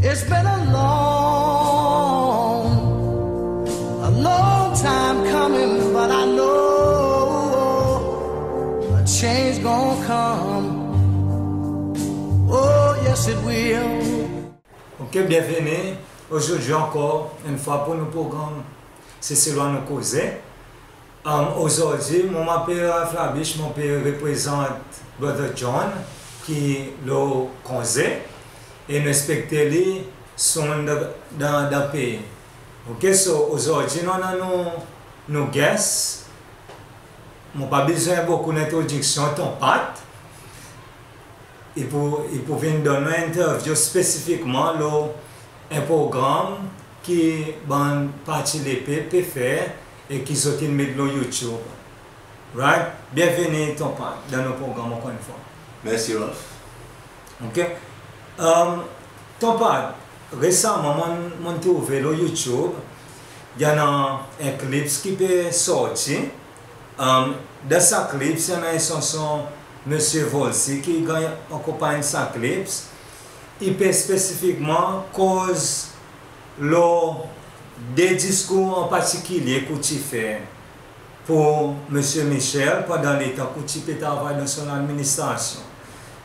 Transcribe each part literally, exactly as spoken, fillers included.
It's been a long, a long time coming, but I know a change gonna come. Oh, yes, it will. OK, byenveni ozordi ankor enn fwa pour nou progranm Seselwa Nou Koze. Ozordi mon, mon apel Ralph Labiche, mon pe reprezant Brother John ki lo konze, e nou ekspekte li soon dan, dan, dan pei. OK, so ozordi nou annan nou, nou guest. Mon pa bezwen bokou lentrodiksyon, Ton Pat. I pou, i pou vin donn nou enterview spesifikman lo en progranm ki bann Parti Lepep pe fer e ki zot in met lo YouTube. Right? Byenveni Ton Pat dan nou progranm ankor enn fwa. Mersi Ralph. OK. Ton Pat, resaman mon, mon trouve lo YouTube i annan en clips ki pe sorti. Dan sa clips i annan en sanson Msye Volcy ki ganny akonpanny sa clips. I pe spesifikman koz lo de diskour an partikilye ki ou ti fer pour Msye Michel pandan letan ki ou ti pe travay dan son ladministrasyon.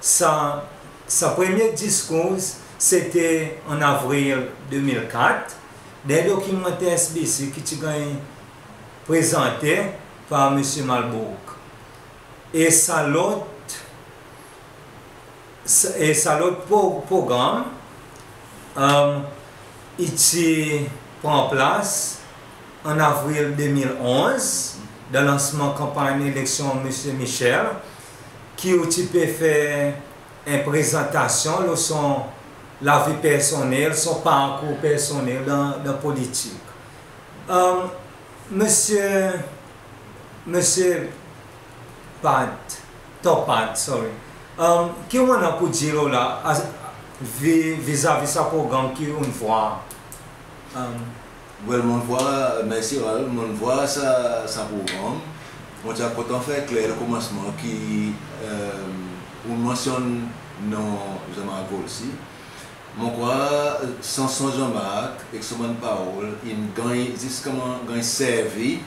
Sa, sa premye diskour sete an Avril de mil kat, dan en dokimanter SBC ki ti ganny prezante par Msye Malbrook. E sa lot, sa, e sa lot pro, progranm, i ti pran plas an Avril de mil onz dan lansman kanpanny eleksyon Msye Michel, ki ou ti pe fer en prezantasyon lo son lavi personnel, son parkour personnel dan, dan politik. Msye, Msye Pat, Ton Pat, sorry. Ki ou annan pour dir lo la, vi, vizavi sa progranm ki ou'n vwar? Well, mon'n vwar, mersi Ralph, mon'n vwar sa, sa progranm. Mon ti a kontan fer kler lo konmansman ki ou'n mansyonn non Jean-Marc Volcy. Mon krwar sanson Jean-Marc ek son bann parol in ganny, zis konman ganny servi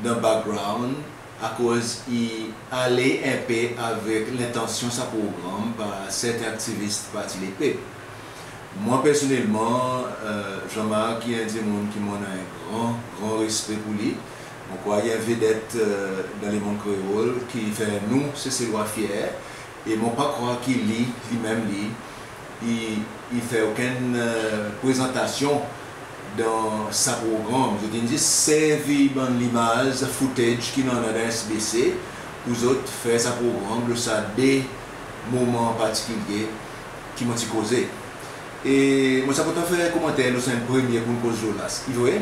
dan background, akoz i ale en pe avek lentansyon sa progranm par serten aktivis Parti Lepep. Mwan personnelman, Jean-Marc i en dimoun ki mon annan en gran, gran respe pour li. Mon krwar i en vedet dan lemonn kreol ki fer nou Seselwa fyer. E mon pa krwar ki li, li menm li, i, i fer okenn prezantasyon dan sa progranm. Zot in zis servi bann limaz, footage ki nou annan dan SBC pour zot fer sa progranm lo sa de moman partikilye ki mon ti koze. E mon ti a kontan fer komanter lo sa enn premye pour nou koz lo la. I vre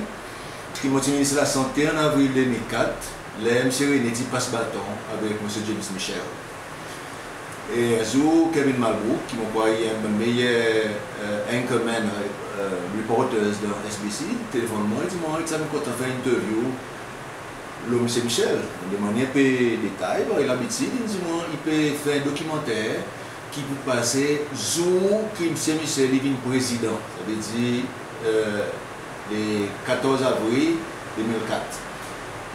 ki mon ti Minis Lasante an Avril de mil kat, ler Msye René ti pas baton avek Msye James Michel. E en zour Kevin Malbrook, ki mon krwar i enn bann meyer anchorman, reporters dan SBC, telefonn mwan, i dir mwan i ti a kontan fer enn entervyou lo Msye Michel. Mon demann li en pe detay, parey labitid, i dir mwan i pe fer dokimanter ki pou pase zour ki Msye Michel i vin prezidan, savedir le katorz Avril de mil kat.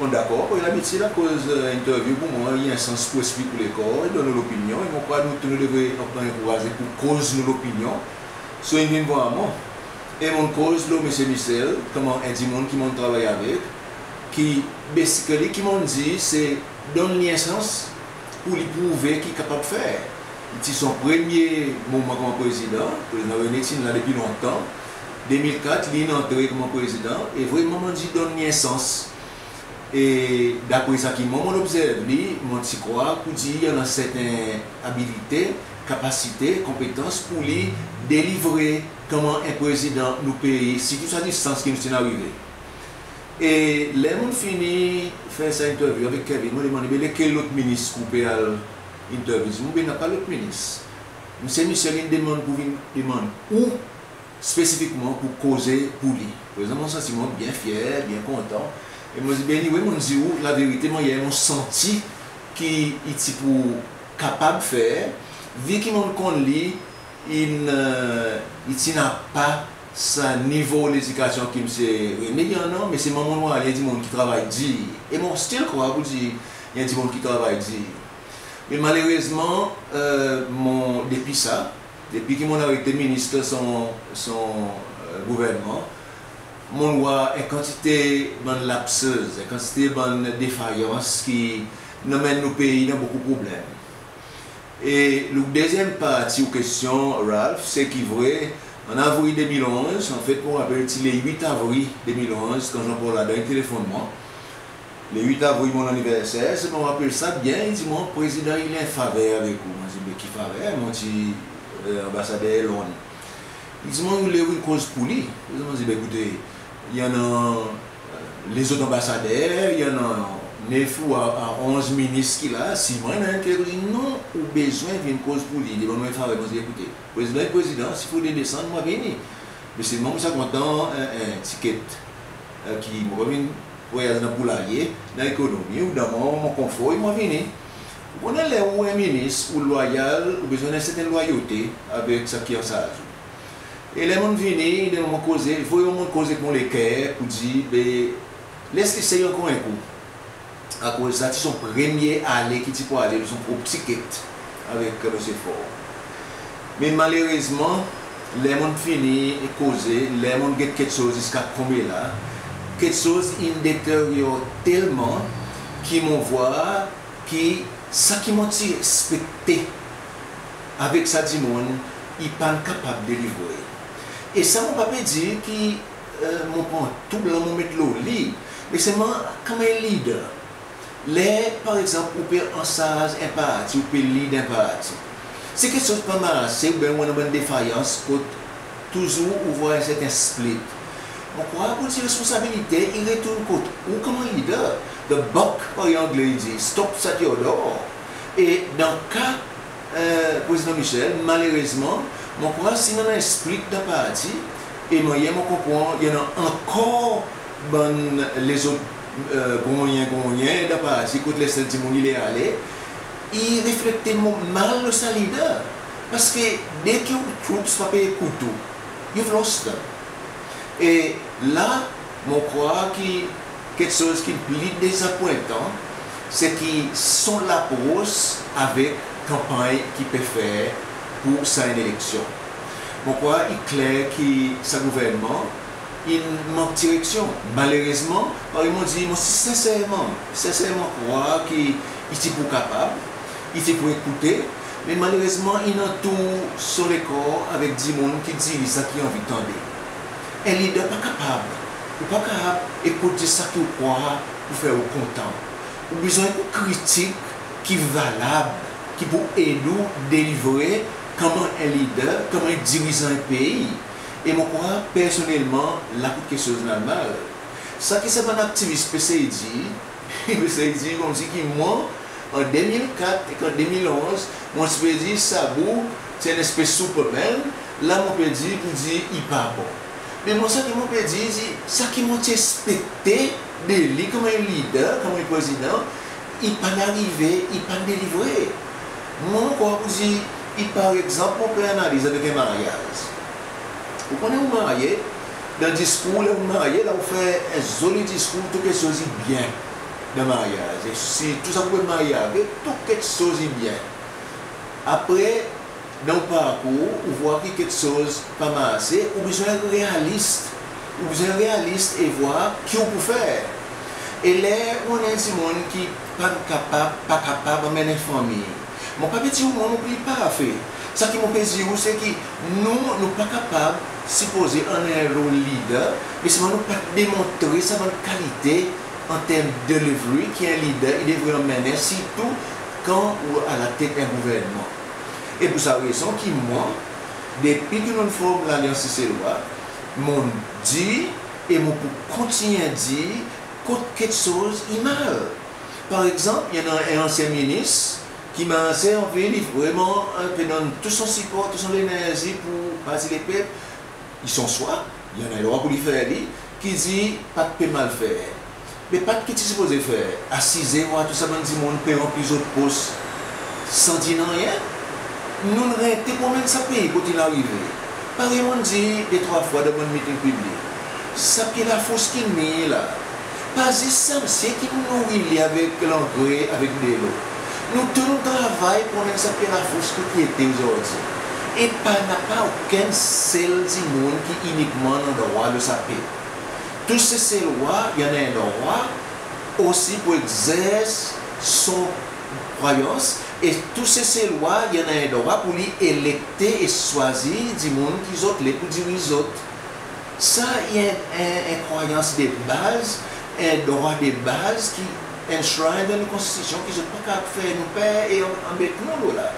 Bon, dakor, parey labitid, akoz entervyou pour mwan i en sans pour eksplik ou lekor, donn ou lopinyon, e mon krwar nou tou nou devret ankouraze pour koz nou lopinyon. So in vin vwar mwan, e mon'n koz lo Msye Michel konman en dimoun ki mon'n travay avek, ki basically ki mon'n dir se donn li en sans pour li prouve ki i kapab fer. I ti son premye moman konman prezidan, Prezidan René ti'n la depi lontan. De mil kat li in antre konman prezidan, e vreman mon'n dir donn li en sans. E dapre sa ki mwan mon'n obzerv li, mon ti krwar pour dir i annan serten abilite, kapasite, konpetans pour li delivre konman en prezidan nou pei, sirtou sa distans ki nou ti'n arive. E ler mon'n fini fer sa entervyou avek Kevin, mon demann li, be lekel lot minis ki ou pe al entervyou? I dir mwan be napa lot minis. Msye Michel in demann pour vin demann ou spesifikman pour koze pour li. Prezan mon santi mwan byen fyer, byen kontan. E mon dir, be anyway, mon'n dir ou laverite, mannyer mon santi ki i ti pou kapab fer, vi ki mon'n konn li in, e, i ti napa sa nivo ledikasyon ki Msye René i annan, me selman mon war li en dimoun ki travay dir. E mon still krwar pour dir i en dimoun ki travay dir. Me malerezman, e, mon, depi sa, depi ki mon arete minis dan son, son, e, gouvernman, mon war en kantite bann lapses, en kantite bann defayans ki in anmenn nou pei dan bokou problenm. E lo dezyenm parti ou kestyon, Ralph, se ki vre, an avril de mil onz, anfet mon rapel ti le wit avril de mil onz, kan Jean-Paul Adam i telefonn mwan. Le wit avril mon laniverser, se mon rapel sa byen, i dir mwan, Prezidan i le an faver avek ou. Mon dir, be ki faver? Mon dir, e, anbasader Lond. I dir mwan, ou le vin koz pour li? Mon dir, be ekoute, i annan, e, lezot anbasader, i annan nef ou a, a onz minis ki la, si mwan i annan enn ki le koz, non, ou bezwen vin koz pour li, devan mwan faver. Mon dir, ekoute, Prezidan i Prezidan, si fodre desann, mon a vini. Me selman mon ti a kontan, e, en tiket, e, ki mon pa vin vwayaz dan poulaye, dan ekonomi, ou dan mon, mon konfor, mon a vini. Ou konnen ler ou en minis, ou lwayal, ou bezwen en serten lwayote avek sa ki ansarz ou. E ler mon vini, ler mon koze, fodre mon koz avek mon leker pour dir, be, les li esey ankor en kou. Akoz sa ti son premye ale ki ti pou ale lo son prop tiket avek, e, Msye Faure. Me malerezman, ler mon fini koze, ler mon get keksoz ziska konmela, keksoz in deteryor telman ki mon war ki sa ki mon ti ekspekte avek sa dimoun, i pa'n kapab delivre. E sa mon pa pe dir ki, e, mon pran tou blan mon met lo li, me selman konman en lider, ler, par egzanp, ou pe ansarz en parti, ou pe lead en parti, si keksoz pa marse, oubyen ou annan bann defayans kot touzour ou war en serten split, mon krwar pour dir responsabilite i retourn kot ou konman lider. The buck, parey Angle i dir, stops at your door. E dan ka, e, Prezidan Michel, malerezman, mon krwar si i annan en split dan parti, e mannyer mon konpran, i annan ankor bann lezot, e, gronnyen, gronnyen dan parti kot lesten dimoun i le ale, i reflekte mo-, mal lo sa lider. Paski deki ou troops pa pe ekout ou, you've lost them. E la, mon krwar ki keksoz ki pli dezapwentan, se ki son lapros avek kanpanny ki pe fer pour sa enn eleksyon. Mon krwar i kler ki sa gouvernman in mank direksyon. Malerezman, parey mon dir, mon senserman, senserman krwar ki i ti pou kapab, i ti pou ekoute, me malerezman, in antour son lekor avek dimoun ki dir li sa ki i anvi tande. En lider pa kapab, ou pa kapab ekout zis sa ki ou krwar pou fer ou kontan. Ou bezwen ekout kritik ki valab, ki pou ed ou delivre konman en lider, konman en dirizan en pei. E mon krwar, personnelman, la kot keksoz in al mal. Sa ki sa bann aktivis pe esey dir, pe esey dir konmsi ki mwan, an de mil kat ek an de mil onz, mon ti pe dir Sabu ti en espes Superman, la mon pe dir pour dir i pa bon. Me mwan, sa ki mon pe dir, i sa ki mon ti ekspekte de li konman en lider, konman en prezidan, i pa'n arive, i pa'n delivre. Mwan, mon krwar pour dir, i par egzanp, mon pe analiz avek en maryaz. Ou konnen ou marye, dan diskour, ler ou marye, la ou fer en zoli diskour, tou keksoz i byen dan maryaz. E si tou sa ki ou pe marye avek, tou keksoz i byen. Apre, dan ou parkour, ou war ki keksoz pa marse, ou bezwen realis. Ou bezwen realis e war ki ou pou fer. E ler ou annan en dimoun ki pa'n kapab, pa kapab anmenn en fanmir, mon pa pe dir ou mwan mon pli parfe. Sa ki mon pe dir ou, se ki nou, nou pa kapab sipoze annan en rol lider, me selman nou pa demontre sa bann kalite an term delivery ki en lider i devret anmennen, sirtou kan ou alatet en gouvernman. E pour sa rezon ki mwan, depi ki nou'n form Lalyans Seselwa, mon'n dir e mon pou kontinyen dir kot keksoz i mal. Par egzanp, i annan en ansyen minis ki marse an vil, i vreman, e, pe donn tou son sipor, tou son lenerzi pour Parti Lepep. I son swa, i annan drwa pour li fer li, ki dir Pat pe mal fer. Me Pat ki ti sipoze fer? Asize war tou sa bann dimoun pe ranpli zot pos san dir nanryen? Nou'n rete pwomennn sa pei kot in arive. Parey mon'n dir de trwa fwa dan bann miting piblik, sa pye lafous ki'n mir la, pa zis sa msye ki nouri li avek langre, avek delo. Nou tou nou travay pwomennn sa pye lafous kot i ete ozordi. E pa napa okenn sel dimoun ki inikman annan drwa lo sa pye. Tou Seselwa i annan en drwa osi pour egzers son krwayans, e tou Seselwa i annan en drwa pour li elekte e swazir dimoun ki zot le pour diriz zot. Sa i en, en, en krwayans de baz, en drwa de baz ki enshrine dan nou Konstitisyon ki zot pa kapab fer nou per e anbet nou lo la.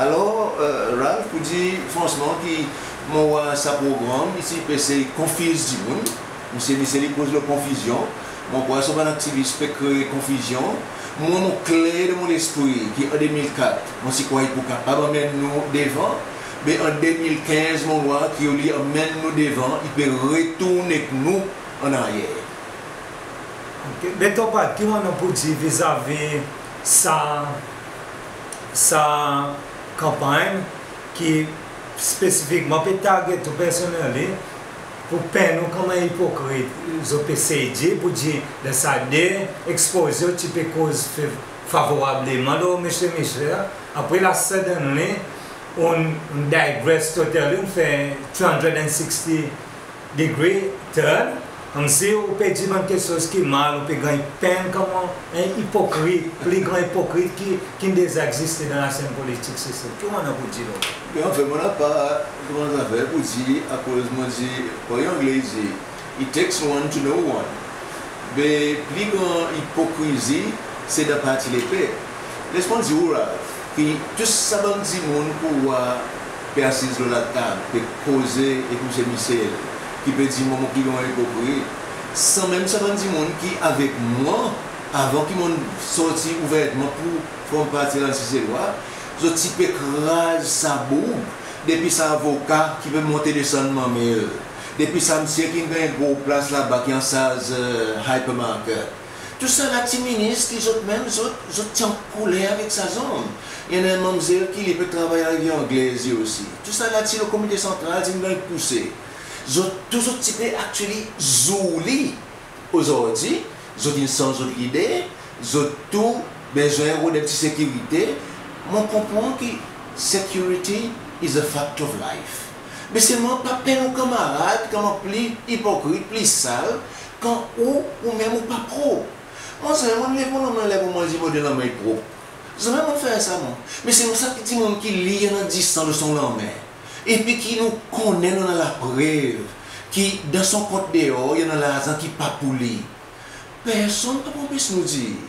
Alor, e, Ralph, pour dir fransman ki mon war sa progranm isi pe esey konfiz dimoun. Msye Michel i koz lo konfizyon. Mon krwar son bann aktivis pe kree konfizyon. Mwan, mon kler dan mon lespri ki an de mil kat, mon ti krwar i pou kapab anmenn nou devan. Me an de mil kenz, mon war ki oli anmenn nou devan, i pe retourn ek nou an aryer. Ok. Me Topat, ki ou annan pour dir vizavi sa, sa kanpanny ki spesifikman pe target ou personally, pour penn ou konman ipokrit? Zot pe esey dir pour dir dan sa de ekspoze ou ti pe koz favorableman lo Msye Michel, apre la suddenly ou'n, ou'n digress totally, ou'n fer three hundred and sixty degree turn, konmsi ou pe dir bann keksoz ki mal, ou pe ganny penn konman en ipokrit, pli gran ipokrit ki, ki'n deza egziste dan lasenn politik Sesel. Ki ou annan pour dir lo? Be anfen, mon napa gran zafer pour dir, akoz mon dir, parey Angle i dir, it takes one to know one. Be pli gran ipokrizi se dan Parti Lepep. Les mwan dir ou, Ralph, ki tou sa bann dimoun ki ou war pe asiz lo latab, pe koze ek Msye Michel, ki pe dir mwan mon pli gran ipokrit, sanmenm sa bann dimoun ki avek mwan avan ki mon'n sorti ouvertman pour form Parti Lalyans Seselwa, zot ti pe kraz sa boug, depi sa avoka ki pe monte desann manmel, depi sa msye ki'n ganny gro plas laba ki ansarz, e, hypermarket. Tou sa la ti minis ki zot menm, zot, zot ti ankoler avek sa zonm. I annan en manmzel ki li pe travay Larivière Anglaise li osi. Tou sa la ti lo Komite Santral, ti'n ganny pouse. Zot tou, zot ti pe actually zouli. Ozordi, zot in sanz zot lide, zot tou bezwen rod en pti sekirite. Mon konpran ki security is a fact of life. Me selman pa penn ou kanmarad konman pli ipokrit, pli sal, kan ou, ou menm ou pa prop. Mwan, zanmen mon'n lev mon lanmen anler pour mwan dir mon de lanmen i prop. Zanmen mon'n fer sa mwan. Me selman sa ki dimoun ki li i annan disan lo son lanmen, epi ki nou konnen, nou annan laprev ki dan son kont deor i annan larzan ki pa pour li. Personn pa pou anpes nou dir.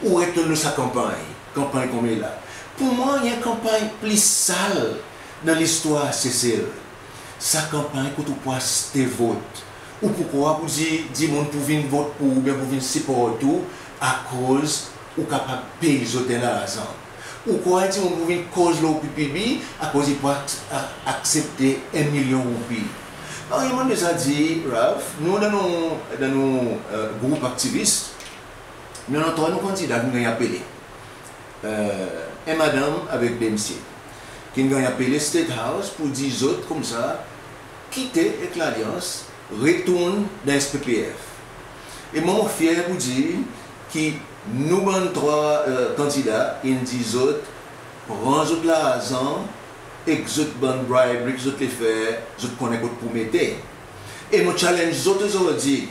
Ou retourn lo sa kanpanny, kanpanny konmela. Pour mwan, i en kanpanny pli sal dan listwar Sesel. Sa kanpanny kot ou pou aste vot. Ou pou krwar pour dir dimoun pou vin vot pour ou oubyen pou vin siport ou akoz ou kapab pey zot en larzan. Ou krwar dimoun pou vin koz lo ou pli byen akoz i pou ak-, a-, aksepte en milyon roupi. Parey mon'n deza dir, Ralph, nou dan nou, dan nou, e, group aktivis, nou annan trwa nou kandida ki'n ganny apele. E, en madanm avek de msye ki'n ganny apele State House pour dir zot koumsa kite ek Lalyans, retourn dan S P P F. E mwan, mon fyer pour dir ki nou bann trwa, e, kandida, in dir zot pran zot larzan ek zot bann bribery ki zot le fer, zot konnen kot pour mete. E mon challenge zot ozordi,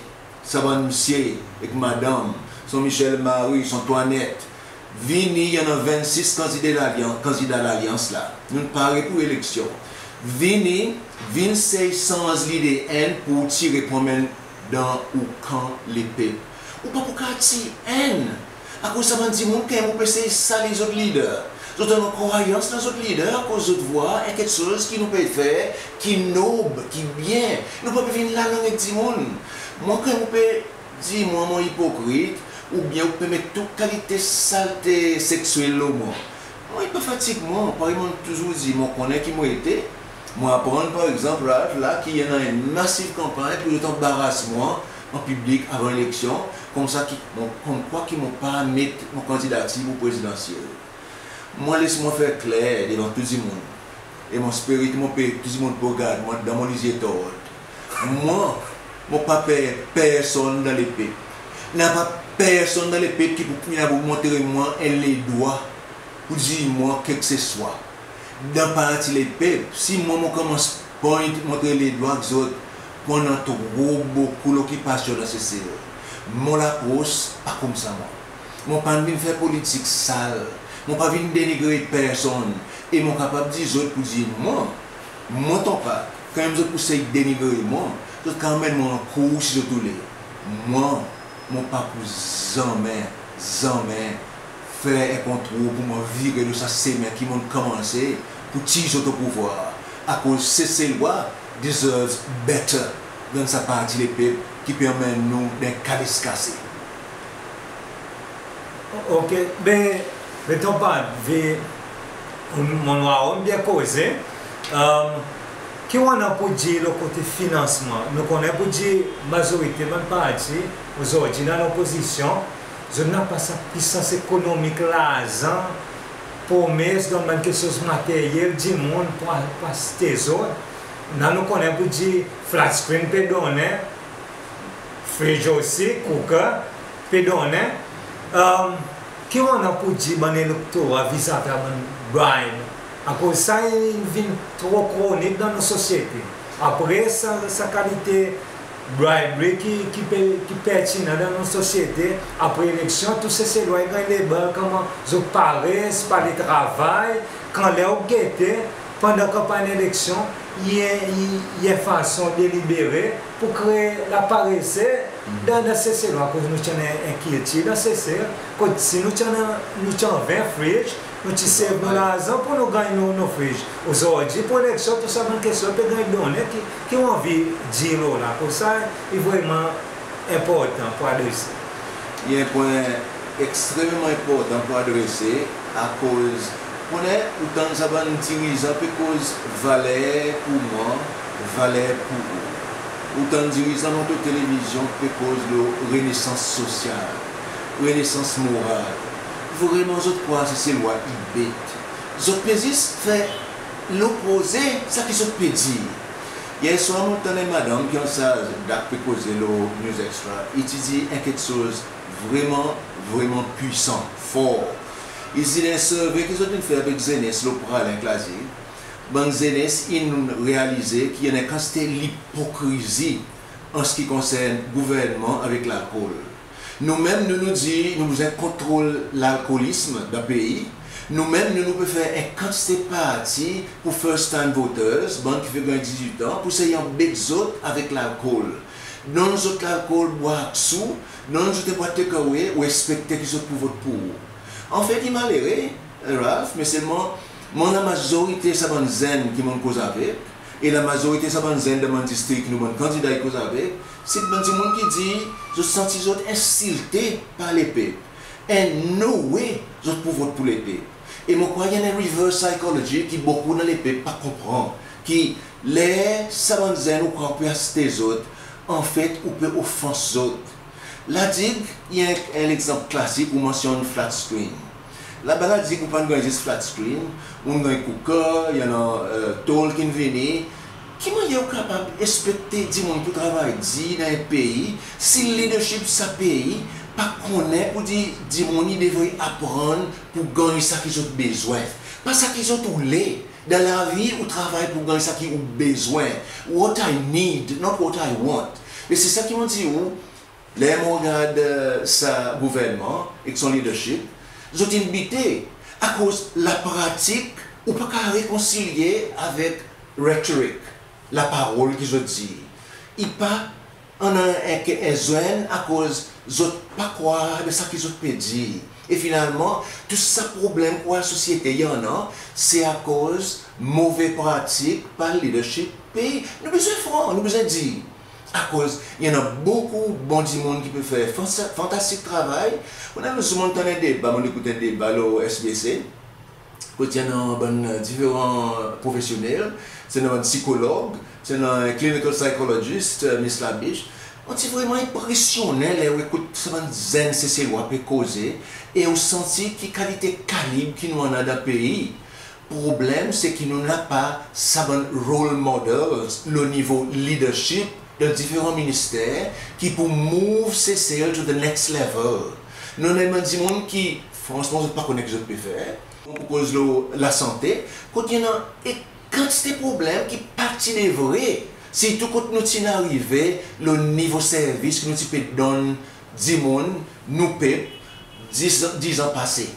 sa bann msye ek madanm, son Michel Marie, son Antoinette, vini, i annan vennsis kandida Lalyan-, kandida Lalyans la. Nou'n pare pour eleksyon. Vini, vin sey sanz lide enn pour tire pwomenn dan ou kan lepep. Ou pa pou kapab tir enn. Akoz sa bann dimoun kanmenm ou pe esey sali zot lider. Zot annan krwayans dan zot lider akoz zot vwar en keksoz ki nou pe fer ki nob, ki byen. Nou pa pe vin lalang ek dimoun. Mwan, kanmenm ou pe dir mwan mon ipokrit, oubyen ou pe met tou kalite salte seksyel lo mwan. Mwan, i pa fatig mwan, parey mon'n touzour dir, mon konnen ki mon ete. Mon aprann, par egzanp, la, la ki i annan en masiv kanpanny pour zot anbaras mwan an piblik avan eleksyon, koumsa ki, mon, konmkwa ki mon pa met mon kandidatir pour prezidansyel. Mwan, les mwan fer kler devan tou dimoun. E mon spirit, mon pe, tou dimoun pe regard mwan dan mon lizye tort. Mwan, mon pa per personn dan lepep. Napa personn dan lepep ki pou, ki pou montre mwan en ledwa pour dir mwan kekeswa. Dan Parti Lepep, si mwan mon konmans point, montre ledwa ek zot, mon annan tro bokou lokipasyon dan Sesel. Mon lapros pa koumsa mwan. Mon pa'n vin fer politik sal. Mon pa vin denigre personn. E mon kapab dir zot pour dir mwan, mon tonpa, kanmenm zot pou sey denigre mwan, zot kapab anmenn mwan ankour si zot oule. Mwan, mon pa pou zanmen, zanmen fer en kontrol pour mwan vire lo sa semen ki mon'n konmanse pour tir zot o pouvwar. Akoz Seselwa deserves better dan sa Parti Lepep ki pe anmenn nou dan kalis kase. OK, be, be tonpa, be, mon war ou'n byen koze. Ki ou annan pour dir lo kote finansman? Nou konnen pour dir mazorite bann parti ozordi dan lopozisyon, zot napa sa pisans ekonomik, larzan, promes, donn bann keksoz materyel dimoun pour, pour aste zot. La nou konnen pour dir flat screen pe donnen, fridge osi, cooker pe donnen. Ki ou annan pour dir bann elektora vizavi a bann bribe? Akoz sa in vin tro kronik dan nou sosyete. Apre sa, sa kalite bribery ki, ki pe, ki pertinan dan nou sosyete, apre eleksyon, tou Seselwa i ganny label konman zot pares, pa le travay, kan ler ou gete, pandan kanpanny eleksyon, i, i, i en fason delibere pour kree laparese dan, dan Seselwa, akoz nou ti annan en kiltir dan Sesel, kot si nou ti annan, nou ti annan ven fridge, nou ti save nou larzan pour nou ganny nou, nou fridge. Ozordi, pour eleksyon, tou sa bann keksoz pe ganny donnen, ki, ki ou anvi dir lo la? Akoz sa i vreman enportan pour adrese. I en pwen ekstrememan enportan pour adrese, akoz, konnen, ou tann sa bann dirizan pe koz valer pour mwan, valer pour ou. Ou tann dirizan monte televizyon pe koz lo renesans sosyal, renesans moral. Vreman zot krwar Seselwa i bet? Zot pe zis fer lopoze sa ki zot pe dir. Yer swar mon tann en madanm ki ansarz dak pe koze lo News Extra, i ti dir en keksoz vreman, vreman pwisan, for. I dir dan en survey ki zot in fer avek zenes lo Praslin, Klazig, bann zenes in realize ki i annan en kantite lipokrizi an se ki konsern gouvernman avek lalkol. Nou menm, nou, nou dir nou bezwen kontrol lalkolism dan pei. Nou menm, nou, nou pe fer en kantite parti pour first time voters, bann ki fek ganny dizwit an, pour sey anbet zot avek lalkol. Donn zot lalkol bwar ek sou, donn zot en bwat take away, ou ekspekte ki zot pou vot pour ou. Anfet, i malere, Ralph, me selman, mwan, lamazorite sa bann zenn ki mon'n koz avek, e lamazorite sa bann zenn dan bann distrik ki nou bann kandida i koz avek, se bann dimoun ki dir zot santi zot ensilte par lepep. And no way zot pou vot pour lepep. E mon krwar i annan en reverse psychology ki bokou dan lepep pa konpran, ki ler sa bann zenn ou krwar ou pe aste zot, anfet ou pe ofans zot. La Digue i en, en legzanp klasik, ou mansyonn flat screen. Laba La Digue ou pa'n ganny zis flat screen, ou'n ganny cooker, i annan, e, tol ki'n vini. Ki mannyer ou kapab ekspekte dimoun pour travay dir dan en pei, si leadership sa pei pa konnen pour dir dimoun i devret aprann pour ganny sa ki zot bezwen, pa sa ki zot oule. Dan lavi, ou travay pour ganny sa ki ou bezwen. What I need, not what I want. E se sa ki mon dir ou, ler mon regard, e, sa gouvernman ek son leadership, zot in bite, akoz lapratik ou pa kapab rekonsilye avek rhetoric, laparol ki zot dir. I pa annan en, en zwenn, akoz zot pa krwar dan sa ki zot pe dir. E finalman, tou sa problenm ki ou war dan sosyete i annan, se akoz move pratik par leadership pei. Nou bezwen fran, nou bezwen dir. Akoz i annan bokou bon dimoun ki pe fer fansa-, fantastik travay. Mon annan, mon tann en deba, mon ekout en deba lo S B C, kot i annan bann, e, diferan profesyonnel, ti annan bann sikolog, ti annan clinical psychologist, e, Miss Labiche. Mon ti vreman enpresyonnen ler ou ekout sa bann zenn Seselwa pe koze e ou santi ki kalite kalib ki nou annan dan pei. Problenm se ki nou napa sa bann role models lo nivo leadership dan diferan minister ki pou move Sesel to the next level. Nou annan bann dimoun ki, fransman, zot pa konnen ki zot pe fer. Mon pou koz lo lasante, kot i annan en kantite problenm ki pa ti devre, sirtou kot nou ti'n arive lo nivo servis ki nou ti pe donn dimoun, nou pep, diz, diz an pase.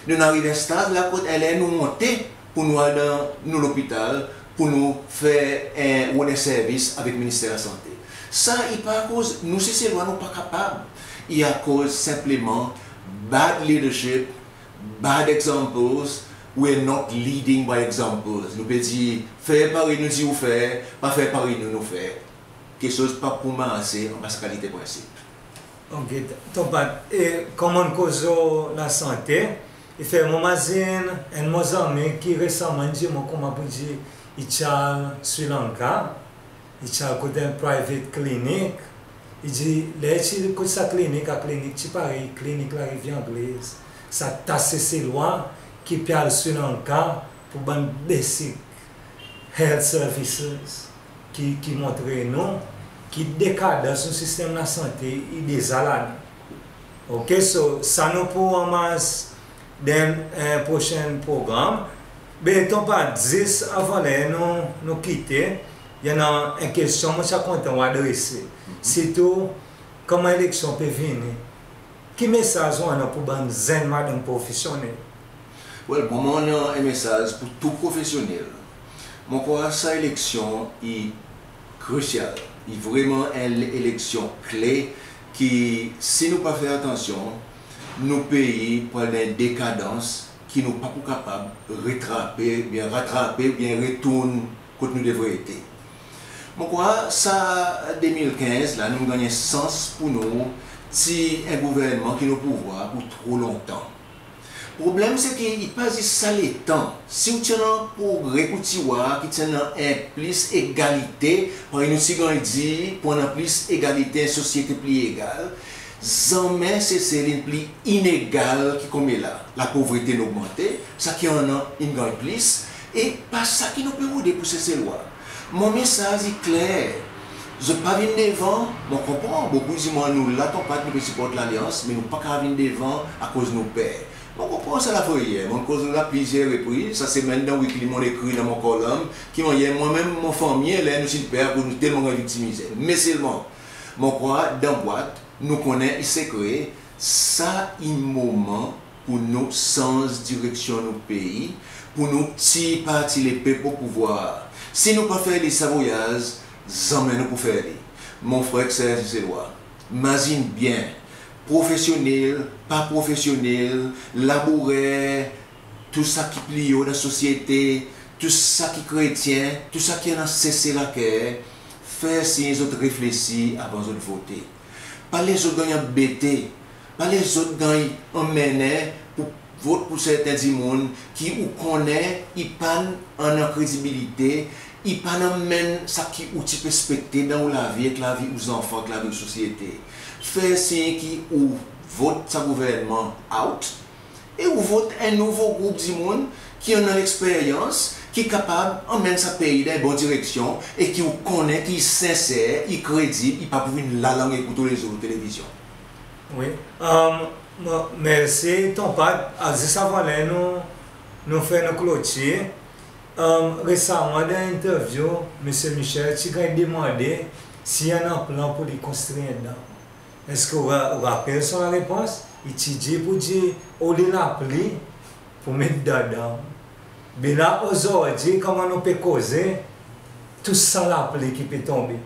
Nou'n ariv en stad la kot en ler nou onte pour nou al dan nou lopital pour nou fer en, rod en servis avek Minister Lasante. Sa i pa akoz nou Seselwa nou pa kapab, i akoz senpleman bad leadership, bad examples, we are not leading by examples. Nou pe dir, fer parey nou dir ou fer, pa fer parey nou, nou fer. Keksoz pa pou marse anba sa kalite prensip. Ok, Ton Pat, e konman ou koz lo lasante, i fer mwan mazin enn mon zanmi ki resaman in dir mwan konman pour dir i ti al Sri Lanka, i ti al kot en private clinic, i dir ler i ti kot sa klinik, sa klinik ti parey klinik Larivyer Angle, sa ta Seselwa ki pe al Sri Lanka pour bann basic health services ki, ki montre nou ki dekadans nou sistenm lasante i deza la. Ok, so sa nou pou anmars dan en, en prosenn progranm. Be Ton Pat, zis avan ler nou, nou kite, i annan en kestyon mon ti a kontan ou adrese. Sirtou konman eleksyon pe vini, ki mesaz ou annan pour bann zenn madanm profesyonnel? Well, mwan mon annan en mesaz pour tou profesyonnel. Mon krwar sa eleksyon i krisyal, i vreman en eleksyon kle ki si nou pa fer atansyon, nou pei pou al dan en dekadans ki nou pa pou kapab retrape, oubyen ratrape, oubyen retourn kot nou devret ete. Mon krwar sa de mil kenz la, nou'n ganny sans pour nou tir en gouvernman ki'n o pouvwar pour tro lontan. Problenm se ki i pa zis sa letan. Si ou ti annan progre ki ou ti war, ki ti annan en plis egalite, parey nou ti ganny dir, pour annan plis egalite, en sosyete pli egal, zanmen Sesel in pli inegal ki konmela. Lapovrete in ogmante, sa ki annan in ganny plis, e pa sa ki nou pe rode pour Seselwa. Mon mesaz i kler. Zot pa vin devan, mon konpran, bokou dir mwan nou la Ton Pat, nou pe siport Lalyans, me nou pa kapab vin devan akoz nou per. Mon konpran sa lafreyer, mon'n koz lo la plizyer repriz, sa semenn dan Weekly mon'n ekrir dan mon kolonn ki mannyer mwan menm mon fanmir, ler nou ti'n per akoz nou telman ganny viktimize. Me selman, mon krwar dan bwat, nou konnen i sekre, sa i moman pour nou sanz direksyon nou pei, pour nou tir Parti Lepep o pouvwar. Si nou pa fer li sa voyaz, zanmen nou pou fer li. Mon frer ek ser Seselwa, mazin byen, profesyonnel, pa profesyonnel, labourer, tou sa ki pli o dan sosyete, tou sa ki kretyen, tou sa ki annan Sesel a ker, fer sir zot reflesir avan zot vote. Pa les zot ganny anbete, pa les zot ganny anmennen pour vot pour serten dimoun ki ou konnen i pa'n annan kredibilite, i pa'n anmenn sa ki ou ti pe ekspekte dan ou lavi, ek lavi ou zanfan, ek lavi ou sosyete. Fer sir ki ou vot sa gouvernman out, e ou vot en nouvo group dimoun ki annan leksperyans, ki kapab anmenn sa pei dan en bon direksyon, e ki ou konnen ki i senser, i kredib, i pa pou vin lalang ekout ou lezour televizyon. Wi. Mersi Ton Pat. Zis avan ler nou, nou fer nou klotir, resaman dan entervyou, Msye Michel ti ganny demande si i annan plan pour li konstri en dam. Eski ou ra-, ou rapel son larepons? I ti dir pour dir oli lapli pour met dan dam. Be la ozordi, konman nou pe koze, tou sa lapli ki pe tonbe.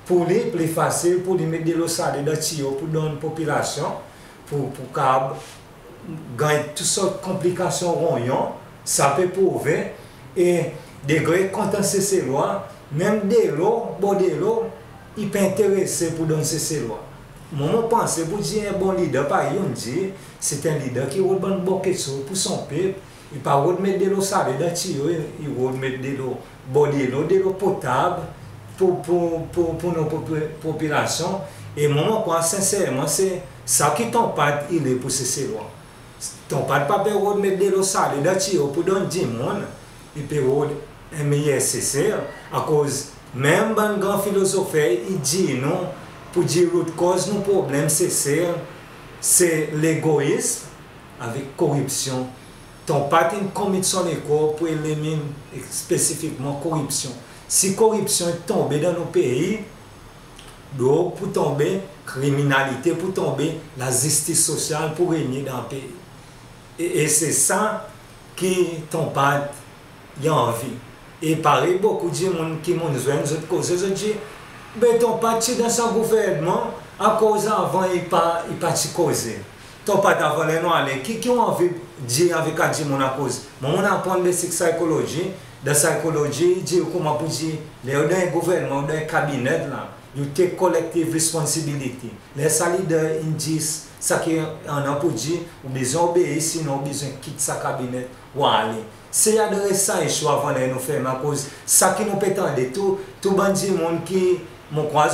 Pour li, pli fasil pour li met delo sale dan tiyo pour donn popilasyon, pour, pour kapab ganny tou sort konplikasyon ronyon, sa pe prouve, e degre kontan Seselwa, menm delo, bor delo, i pa enterese pour donn Seselwa. Mwan, mon panse pour dir en bon lider parey ou'n dir, se en lider ki rod bann bon keksoz pour son pep, i pa rod met delo sale dan tiyo, i, i rod met delo, bor delo, delo potab, pour, pour, pour, pour nou popi-, popilasyon. E mwan mon krwar senserman se sa ki Ton Pat i le pour Seselwa. Ton Pat pa pe rod met delo sale dan tiyo pour donn dimoun, i pe rod en meyer Sesel. Akoz menm bann gran filozofer i dir nou pour dir root cause nou problenm Sesel se legoism avek koripsyon. Ton Pat in komit son lekor pour elimin spesifikman koripsyon. Si koripsyon i tonbe dan nou pei, drog pou tonbe, kriminalite pou tonbe, lazistis sosyal pou renye dan pei. E, e se sa ki Ton Pat i anvi. E parey bokou dimoun ki mon'n zwenn zot koze, zot dir, be Ton Pat ti dan sa gouvernman, akoz avan i pa, i pa ti koze. Ton Pat, avan ler nou ale, ki, ki ou anvi dir avek sa dimoun? Akoz mwan mon'n aprann besik psychology, dan psychology i dir ou konman pour dir, ler ou dan en gouvernman, ou dan en kabinet la, you take collective responsibility. Ler sa lider in dir sa ki annan pour dir, ou bezwen obei, sinon ou bezwen kit sa kabinet, ou ale. Se adres sa issue avan ler nou fermen, akoz sa ki nou pe tande, tou, tou bann dimoun ki, mon krwar,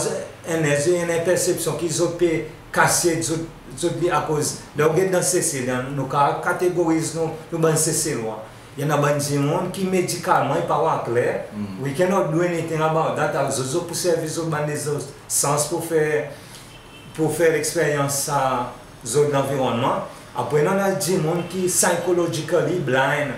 en, en persepsyon ki zot pe kasyet zot, zot li, akoz ler ou get dan Sesel, nou kapab kategoriz nou, nou bann Seselwa. I annan bann dimoun ki medikalman i pa war kler. We cannot do anything about that. Zot, zot pou servi zot bann lezot sans pour fer, pour fer leksperyans sa zot lanvironnman. Apre, nou annan dimoun ki psychologically blind.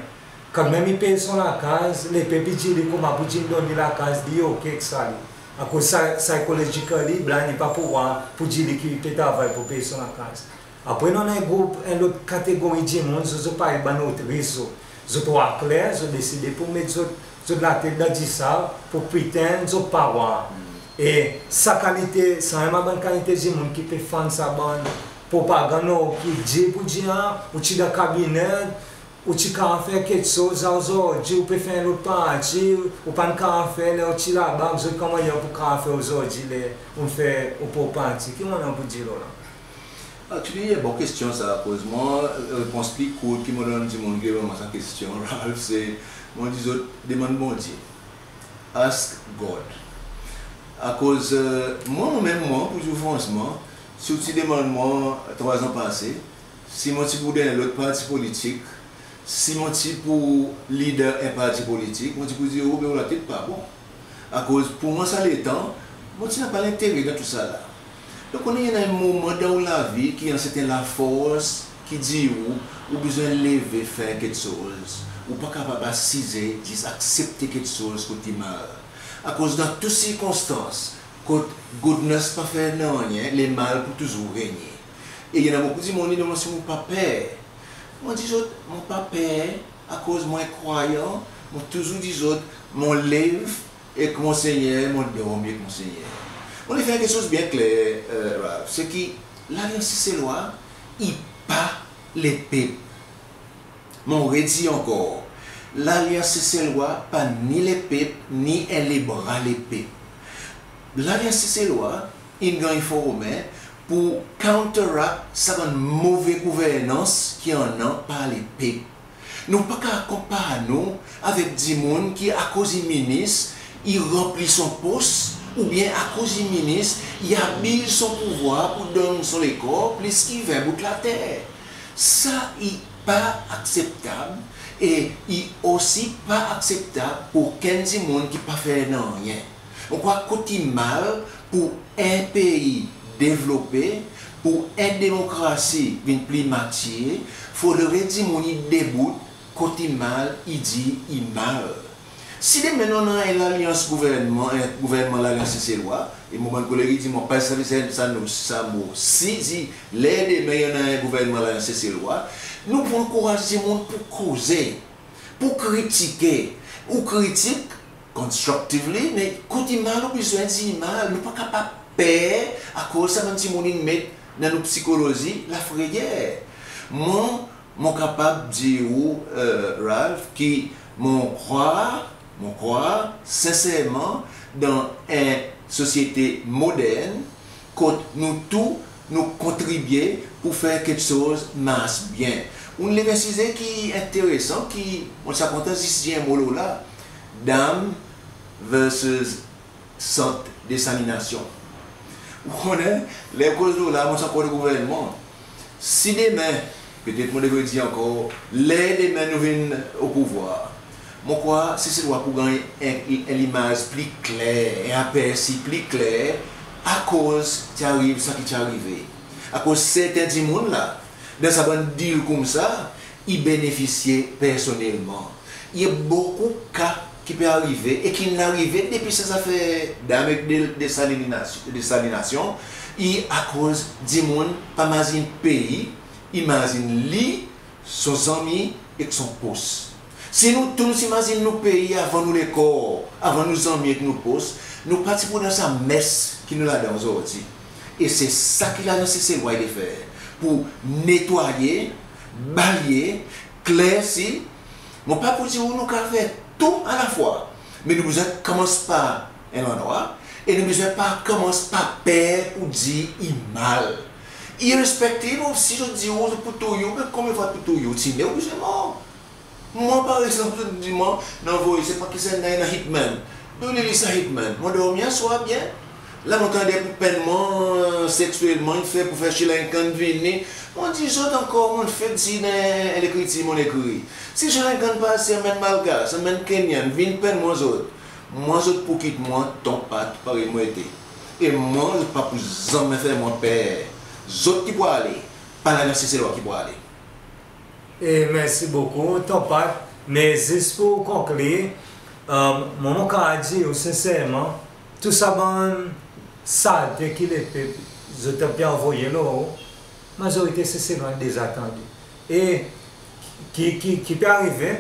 Kantmenm i pey son lakaz, lepep i dir li konman pour dir in donn li lakaz, li ok ek sa li. Akoz sa, psychologically blind, i pa pou war pour dir li ki i pe travay pour pey son lakaz. Apre, nou annan en group, en lot kategori dimoun, zot, zot parey bann otris, zot, zot war kler, zot deside pour met zot, zot latet dan disav, pour pretend zot pa war. E sa kalite, sa menm bann kalite dimoun ki pe fann sa bann propagann ki dir pour dir, a, ou ti dan kabinet, ou ti kapab fer keksoz, ozordi ou pe fer en lot parti, ou pa'n kapab fer ler ou ti laba, zot konman ou pou kapab fer ozordi ler ou fer ou prop parti. Ki ou annan pour dir lo la? Actually, en bon kestyon sa, akoz mwan, repons pli kourt ki mon donn dimoun ki demann mwan sa kestyon, Ralph, se, mon dir zot, demann Bondye. Ask God. Akoz, e, mwan, mwan menm, mwan, pour dir ou fransman, si ou ti demann mwan trwa an pase, si mon ti pour dan en lot parti politik, si mon ti pour lider en parti politik, mon ti pou dir ou, be ou latet pa bon. Akoz pour mwan sa letan, mon ti napa lentere dan tou sa la. Donk, ou konnen, i annan en moman dan ou lavi ki annan serten lafors ki dir ou, ou bezwen leve fer keksoz. Ou pa kapab asize, zis aksepte keksoz kot i mal. Akoz dan tou sirkonstans, kot goodness pa fer nanryen, lemal pou touzour renye. E i annan bokou dimoun i demann si mon pa per. Mon dir zot, mon pa per, akoz mon en krwayan, mon touzour dir zot, mon lev ek Monseigneur, mon dormi ek Monseigneur. Mon le fer keksoz byen kler, e, Ralph, se ki Lalyans Seselwa i pa lepep. Mon redir ankor, Lalyans Seselwa pa ni lepep, ni en lebra lepep. Lalyans Seselwa in ganny formen pour counteract sa bann move gouvernans ki annan par lepep. Nou pa kapab konpar nou avek dimoun ki, akoz i minis, i ranpli son pos, oubyen akoz i minis, i abiz son pouvwar pour donn son lekor plis ki ven bout later. Sa i pa akseptab, e i osi pa akseptab pour okenn dimoun ki pa fer nanryen. Mon krwar kot i mal pour en pei devlope, pour en demokrasi vin pli matir, fodre dimoun i debout, kot i mal, i dir i mal. Si demen nou annan en lalyans gouvernman, en gouvernman Lalyans Seselwa, e mon bann koleg i dir mon pa sa, sa, sa, sa mo, si, si, ler demen i annan en gouvernman Lalyans Seselwa, nou pou ankouraz dimoun pour koze, pour kritike, ou kritik constructively, me kot i mal ou bezwen dir mal, nou pa kapab per akoz sa bann dimoun in met dan nou psikolozi lafreyer. Mwan, mon kapab dir ou, e, Ralph, ki mon krwar, mon krwar senserman dan en sosyete modern, kot nou tou nou kontribye pour fer keksoz mars byen. Ou'n lev en size ki enteresan, ki mon ti a kontan zis dir en mo lo la. Dam versus sant desalinasyon. Ou konnen, ler koz lo la, mon ti ankor lo gouvernman. Si demen, petet mon devret dir ankor, ler demen nou vin o pouvwar, mon krwar Seselwa pou ganny en, en limaz pli kler, en apersi pli kler, akoz ti ariv sa ki ti arive. Akoz serten dimoun la, dan sa bann dil koumsa, i benefisye personnelman. I annan bokou ka ki pe arive e ki'n arive depi sa zafer dam ek de, desalinasyon, desalinasyon, i akoz dimoun pa mazin pei, i mazin li, son zanmi ek son pos. Si nou tou nou ti mazin nou pei avan nou lekor, avan nou zanmi ek nou pos, nou pa ti pou dan sa mes ki nou ladan ozordi. E se sa ki Lazans Seselwa i le fer, pou netwaye, balye, klersi. Mon pa pou dir ou nou kapab fer tou alafwa, me nou bezwen konmans par en landrwa, e nou bezwen pa konmans par per pou dir i mal. Irrespective of si zot dir ou zot pou touy ou, me konbyen fwa pou touy ou, ti ne ou bezwen mor. Mwan, par egzanp, zot dir mwan, anvoy, se pa ki sa, annan en hitman. Donn li sa hitman. Mon dormi aswar byen. La mon tande pou pennman, seksyelman, i fer pou fer Sri Lankan vini. Mon dir zot ankor, mon fek dir dan lekriti mon ekrir. Si Sri Lankan pa ase, anmenn Malgas, anmenn Kenyan, vin pennman zot. Mwan, zot pou kit mwan, Ton Pat, parey mon ete. E mwan, zot pa pou zanmen fer mwan per. Zot ki pou ale, pa Lazans Seselwa ki pou ale. E mersi bokou, Ton Pat. Me zis pou konklir, e, mwan, mon kapab dir ou senserman, tou sa bann salte ki lepep zot pe anvoye lo ou, mazorite Seselwa deza tande. E ki, ki, ki pe arive,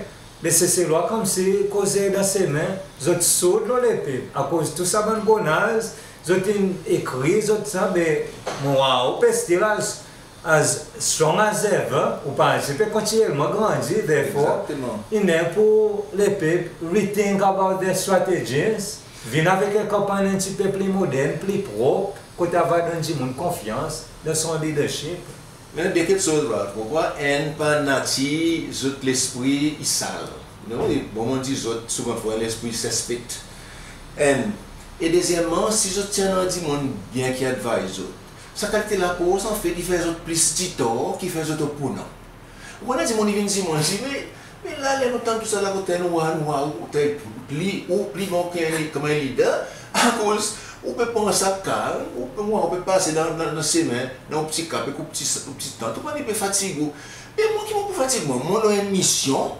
me Seselwa konmsi koze dan semen, zot sourd lo lepep, akoz tou sa bann gonaz zot in ekrir, zot sa, be mon war ou pe still as as strong as ever, ou parti pe kontinyelman grandi, therefore, Egzakteman. I ler pou lepep rethink about their strategies, vin avek en kanpanny en pti pe pli modern, pli prop, kot i ava donn dimoun konfyans dan son leadership. Me de keksoz, Ralph, mon krwar enn, par natir zot lespri i sal. Non, e bon, mon dir zot souvan fwa lespri sespek. Enn, e dezyenmman, si zot ti annan dimoun byen ki advise zot, sa kalite laproz, anfet, i fer zot plis ditor ki fer zot oponan. Ou konnen, dimoun i vin dir mwan, i dir, me, me la, ler nou tann tou sa la, kot nou war, nou war ou, ou pli, ou pli bon ki en, konman en lider, akoz ou pe pran sa kalm, ou pe, ou pe pase dan, dan, dan semen, dan ou pti kap ek ou pti, ou pti tant, ou pa ni pe fatig ou. E mwan, ki mon pou fatig mwan? Mon lo en misyon,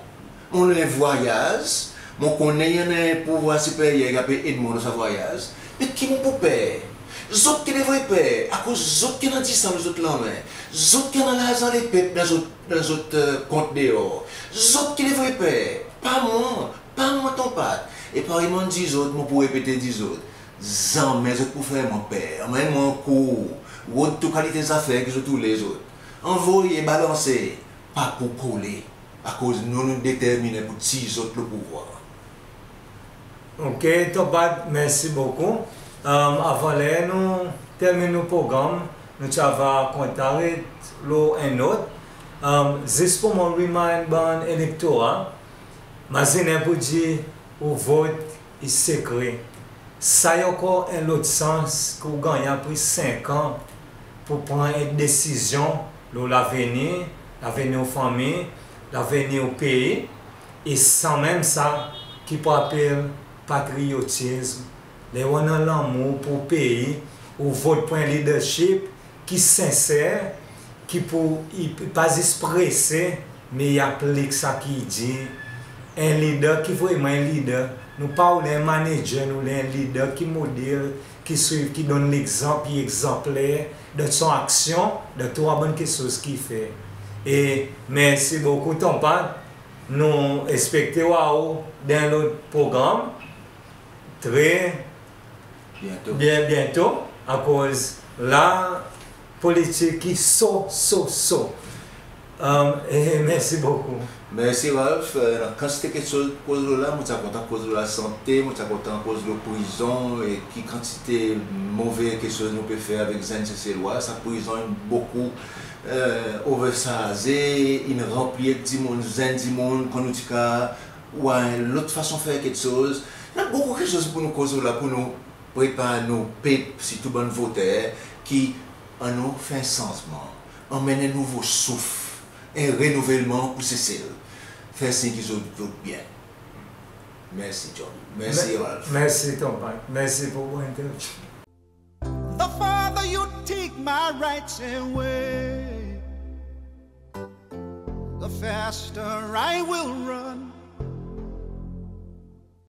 mon lo en vwayaz, mon konnen i annan en pouvwar siperyer ki pe ed mwan dan sa vwayaz. Me ki mon pou per? Zot ki devret per, akoz zot ki annan disan lo zot lanmen, zot ki annan larzan lepep dan zot, dan zot, e, kont deor. Zot ki devret per, pa mwan, pa mwan, Ton Pat. E parey mon'n dir zot, mon pou repete dir zot, zanmen zot pou fer mwan per. Anmenn mwan kour, rod tou kalite zafer ki zot oule zot. Anvoye, balanse, pa pou kole. Akoz nou, nou determinen pou tir zot lo pouvwar. OK, Ton Pat, mersi bokou. E, avan ler nou termin nou progranm, nou ti ava kontan ret lo en not. E, zis pou mon remind bann elektora, mazinen pou dir ou vot i sekre. Sa i ankor en lot sans ki ou gannyen apre senk an pou pran en desizyon lo lavenir, lavenir ou fanmir, lavenir ou pei, e sanmenm sa ki pou apel patriyotism. Ler ou annan lanmour pour ou pei, ou vot pour en leadership ki senser, ki pou, i pa zis prese, me i aplik sa ki i dir. En lider ki vreman en lider. Nou pa oule en manager, nou oule en lider ki model, ki swiv, ki donn legzanp, ki egzanpler dan son aksyon, dan tou sa bann keksoz ki i fer. E mersi bokou, Ton Pat. Nou ekspekte war ou dan en lot progranm. Tre byento. Byen, byento, akoz la politik i so, so, so. E, e, mersi bokou. Mersi, Ralph. E, annan kantite keksoz pou koz lo la, mon ti a kontan koz lo lasante, mon ti a kontan koz lo prizon, e ki kantite move keksoz nou pe fer avek zenn Seselwa. Sa prizon i bokou, e, oversarze, i ranpli ek dimoun, zenn dimoun, kan nou ti ka war en lot fason fer keksoz. Annan bokou keksoz pou nou koz lo la, pou nou Prepar nou pep, sirtou bann voter, ki annou fer en sanzman, anmenn en nouvo souf, en renouvelman pour Sesel. Fer sir ki zot vot byen. Mersi John. Mersi Ralph. Mersi Thomas. Mersi pour bon entervyou. The farther you take my rights away, the faster I will run.